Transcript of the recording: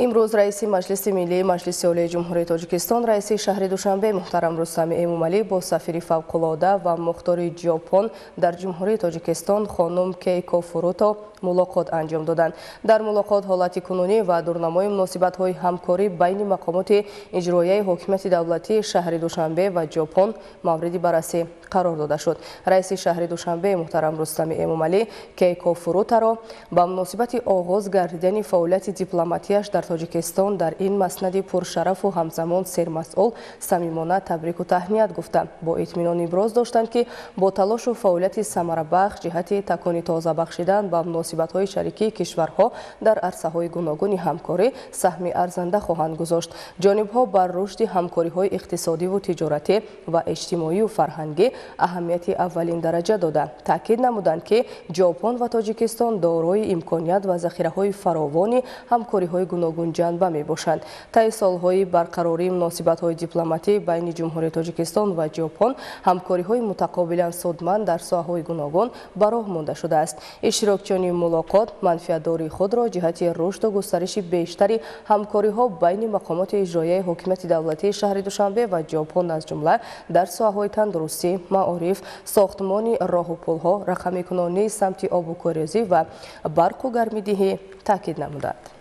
Имрӯз раиси Маҷлиси Миллии Маҷлиси Олии Ҷумҳурии Тоҷикистон, раиси шаҳри Душанбе муҳтарам Рустами Эмомалӣ бо сафири фавқулода ва мухтори Ҷопон дар Ҷумҳурии Тоҷикистон хонум Кейко Фуруто мулоқот анҷом доданд. Дар мулоқот ҳолати кунунӣ ва дурнамои муносибатҳои ҳамкорӣ байни мақомоти иҷроияи ҳокимияти давлатии шаҳри Душанбе ва Ҷопон мавриди баррасӣ қарор дода шуд. Раиси шаҳри Душанбе муҳтарам Рустами Эмомалӣ Кейко Фурутаро ба муносибати оғоз гардидани фаъолияти дипломатияш дар Тоҷикистон дар ин маснади пуршарафу ҳамзамон сермасъул самимона табрику таҳният гуфта, бо итминон иброз доштанд, ки бо талошу фаъолияти самарабахш ҷиҳати такони тоза бахшидан ба муносибатҳои шарикии кишварҳо дар арсаҳои гуногуни ҳамкорӣ саҳми арзанда хоҳанд гузошт. Ҷонибҳо бар рушди ҳамкориҳои иқтисодиву тиҷоратӣ ва иҷтимоию фарҳангӣ аҳамияти аввалин дараҷа дода, таъкид намуданд, ки Ҷопон ва Тоҷикистон дорои имконият ва захираҳои фаровони ҳамкориҳои гуногунҷанба мебошанд. Таи солҳои барқарории муносибатҳои дипломатӣ байни Ҷумҳурии Тоҷикистон ва Ҷопон ҳамкориҳои мутақобилан судманд дар соҳаҳои гуногун ба роҳ монда шудааст. Иштирокчиёни мулоқот манфиатдории худро ҷиҳати рушду густариши бештари ҳамкориҳо байни мақомоти иҷроияи ҳокимияти давлатии шаҳри Душанбе ва Ҷопон, аз ҷумла дар соҳаҳои тандурустӣ, маориф, сохтмони роҳу пулҳо, рақамикунонии самти обу корезӣ ва барқу гармидиҳӣ таъкид намуданд.